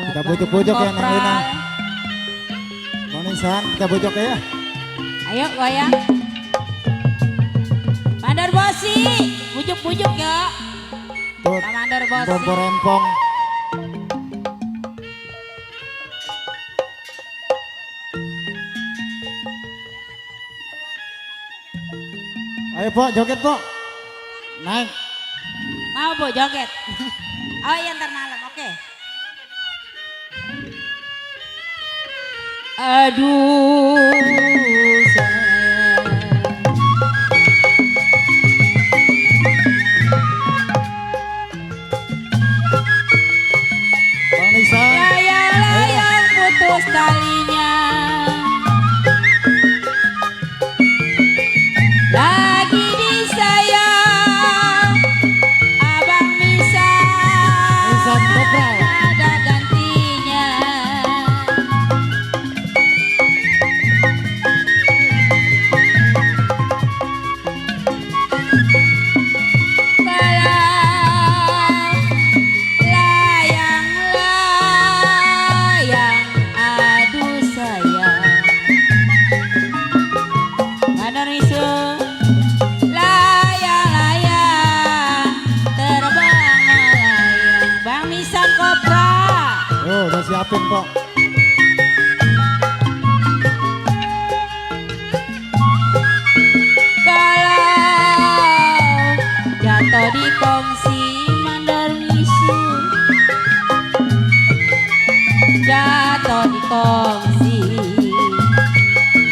Kita bujuk-bujuk ya Neng Lina. Manisan kita bujuk ya. Ayo goyang. Mandor Bosi, bujuk-bujuk ya. Tuh, Pak Mandor Bosi. rempong. Ayo Pok, joget Pok. Naik. Mau Bu joget. Oh iya ntar malam, oke. Aduh sayang. Manisan. Layang-layang putus talinya. Lagi disayang Abang Nisan Kopral. ada gantinya. Layang-layang aduh sayang. Mana risu? Layang-layang terbang melayang. Bang Misan Kopra. Oh, udah siapin Pok. Kalau jatuh di kongsi mandor misu, jatuh di kongsi.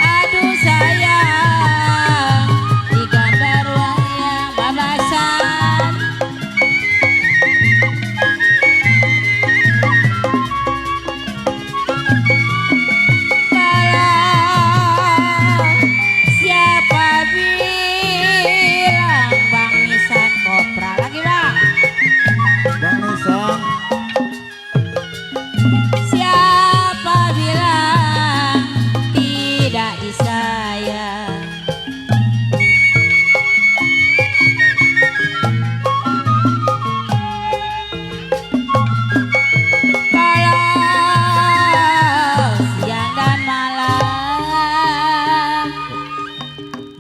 Aduh sayang, di gambar wayang babasan. Kalau siapa bilang Bang Misan Kopra lagi Bang? Bang Nisan. Siapa bilang tidak disayang? Kalau siang dan malam.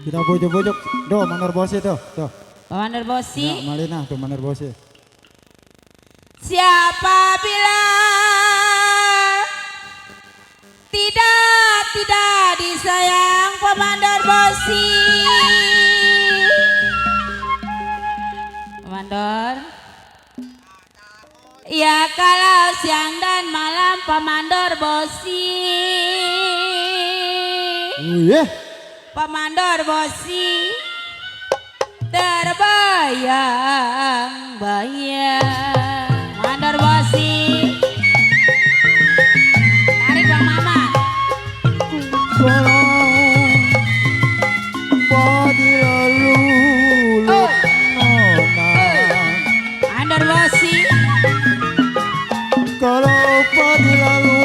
Kita bujuk-bujuk. Duh, Mandor Bosi tuh. Tuh. Pak Mandor Bosi. Ya, Malina tuh Mandor Bosi. Siapa bilang tidak disayang Pak Mandor Bosi? Pak Mandor. Ya kalau siang dan malam Pak Mandor Bosi. Iya. Pak Mandor Bosi terbayang-bayang. Mandor Bosi tarik Bang Mamat. Tolong padi lalu Oh. nona. Mandor Bosi Kalau padi lalu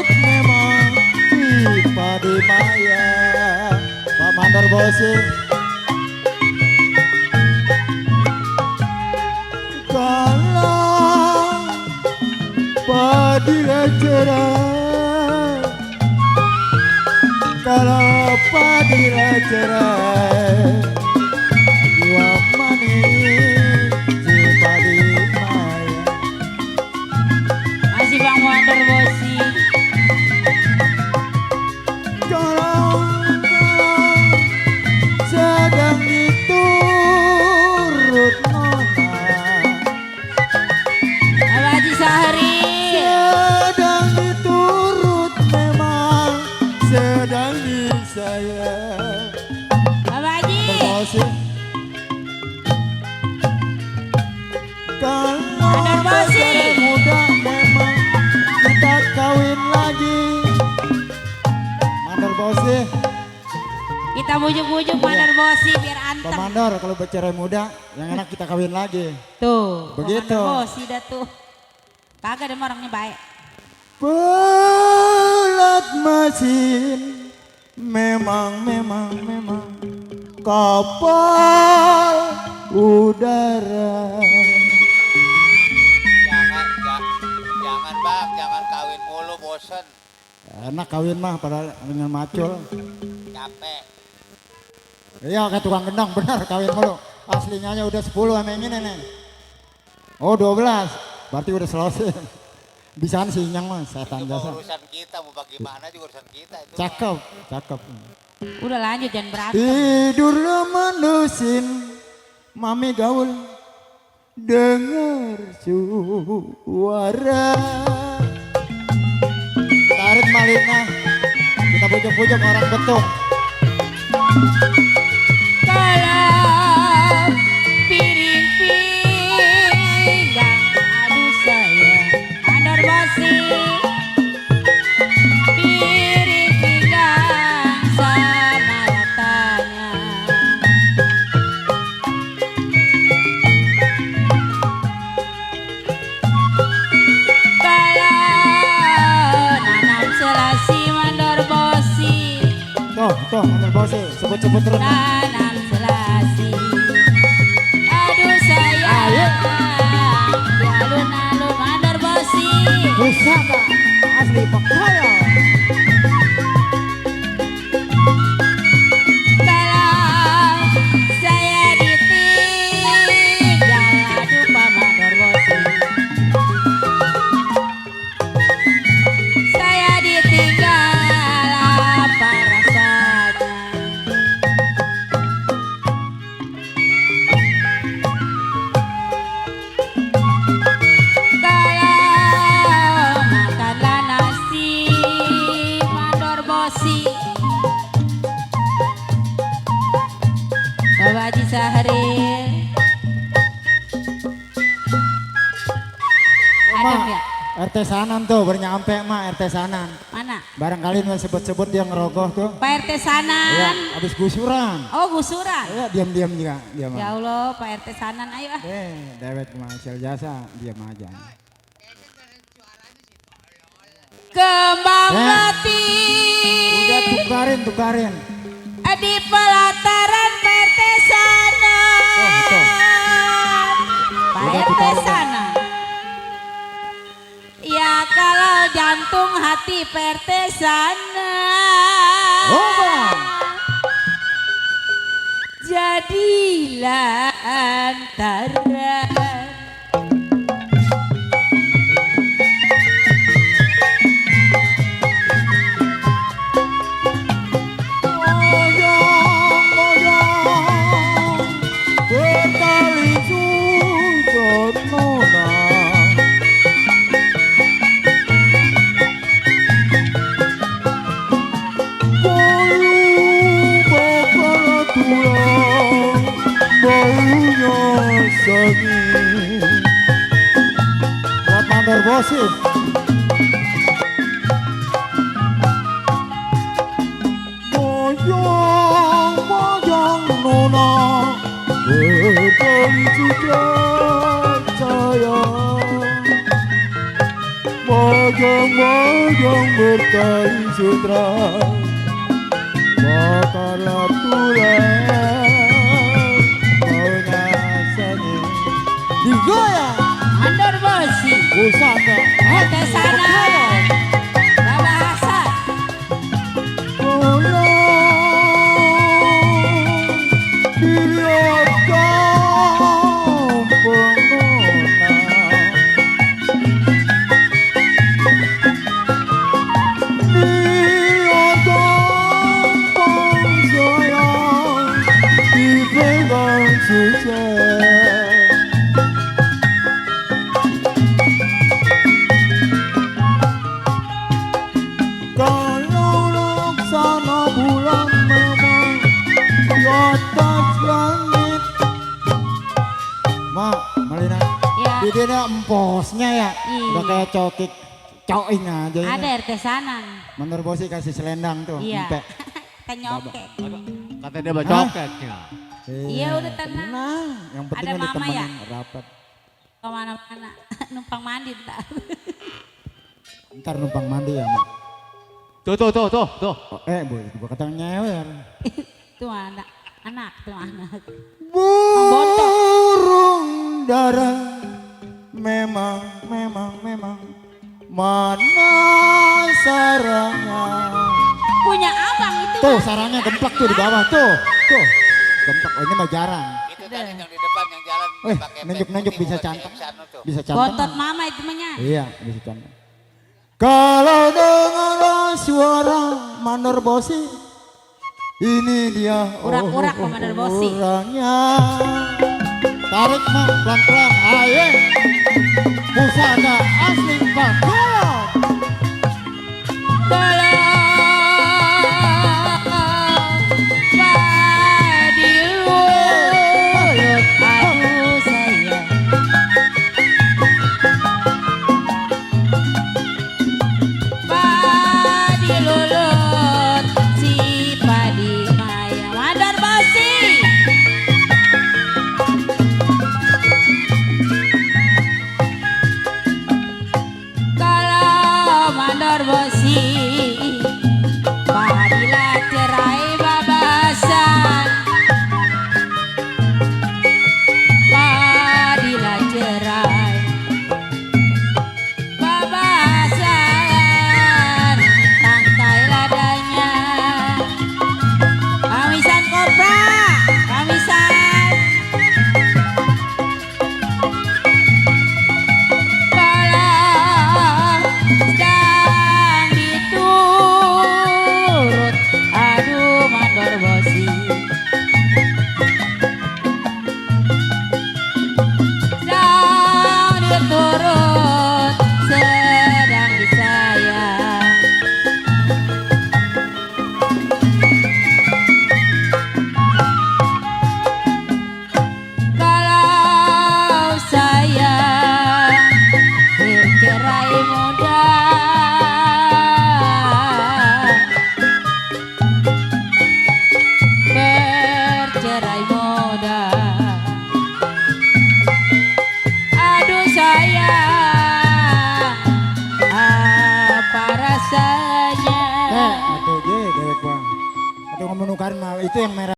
memang di padi maya. Pak Mandor Bosi. Kalau padi cerai, kalau padi cerai, jiwa manis si padi maya. masih Bang Mandor Bosi. Kalau sedang diturut nona, Abah Haji Sahri. sedang diturut memang sedang disayang. Abah Haji. Terbosi. Kalau Mandor Bosi. masih muda memang kita kawin lagi. Mandor Bosi. Kita bujuk-bujuk Mandor Bosi biar Pak anteng. Mandor kalau bercerai muda yang enak kita kawin lagi. Tuh, Begitu. Mandor Bosi dah tuh. Kagak ada orangnya baik. Pelat mesin memang kapal udara. Jangan bang, jangan kawin mulu bosen. Enak kawin mah pada dengan macul. Capek. Iya kayak tukang gendang benar kawin mulu. Aslinya udah 10 sama yang ini nih. Oh 12, berarti udah selesai. Bisaan sih nyang mas, setan Itu jasa. urusan kita, mau bagaimana juga urusan kita itu. Cakep, cakep. Udah lanjut jangan berantem. Tidur menusin, mami gaul, dengar suara. Tarik malina, kita bujuk-bujuk orang betung. Kalau piring pinggang, aduh sayang, mandor bosi. Piring pinggang sama ratanya. Kalau nanam selasi mandor bosi. Tuh, ambil bosnya, sebut-sebut terus. Nanam selasi, aduh sayang, di alun-alun mandor bosi. Wisata asli Pekaya. Kalau saya ditinggal, aduh Pak mandor bosi. Saya ditinggal, apa rasanya? Kalau makanlah nasi mandor bosi. Bapak Haji Sahril adem ya? RT Sanan tuh baru nyampe mak RT Sanan. Mana? Barangkali mau sebut-sebut dia ngerogoh tuh. Pak RT Iya, Sanan. habis gusuran. Oh gusuran. Iya, diam-diam juga dia mah. Ya Allah Pak RT Sanan ayo ah. Dewet hasil jasa, diam aja. Kembang Ya. melati Udah tukarin. di pelataran Pak RT Sanan. Tuh. Pak Udah RT tukarin. Sanan. Ya kalau jantung hati Pak RT Sanan. Oh, Bang. Jadilah antara Goyang, bertali sudut nona. Bau bakal tulang, baunya sengit. Buat mandor bosif. Moyang nona bertali sudah sayang. Moyang bertali sutra bakalah tulang baunya sengit. Digoyang mandor bosi pusaka RT Sanan. Bapak Hasan pulang dilihat kampung nona. Lihat kampung sayang dipegang susah. Kalau laksana bulan memang di atas langit. Mak, Malina, ya dia emposnya ya, Iya. udah kayak cokik, coking aja ini. ada RT Sanan. Menurut bosi kasih selendang tuh, Iya. empe. Kita nyokek. Katanya dia bacoketnya. Iya, udah tenang. Yang penting Ada kan mama ya? ditemenin rapat. Kemana-mana numpang mandi ntar. Ntar numpang mandi ya, Mak. Tuh. Oh, bu, gua kata nyewer. Tuh anak tuh anak. Burung dara memang mana sarangnya. Punya abang itu. Tuh Mas. sarangnya gemplak tuh di bawah tuh. Tuh. Gemplak. Oh, ini mah jarang. Itu tadi yang di depan yang jalan pakai Nunjuk-nunjuk pek bisa putih, cantang. bukan CM tuh. Bisa cantang. Bontot mama itu mahnya. Iya, bisa cantang. Kalau dengar suara mandor bosi, ini dia Urak-urak Mandor Bosi. orangnya. Tarik mah pelan-pelan, ayo. Pusaka asli Bangkalan. Padilah cerai babasan, padilah cerai babasan, tangkai ladanya, kamisan kopra, kamisan. Kalau sedang diturut, aduh mandor bosi. Sedang diturut, sedang disayang. Kalau sayang bercerai muda, bercerai muda. Aduh sayang, apa rasanya? Atau je dewek bang. Atau ngomong mah itu yang merah.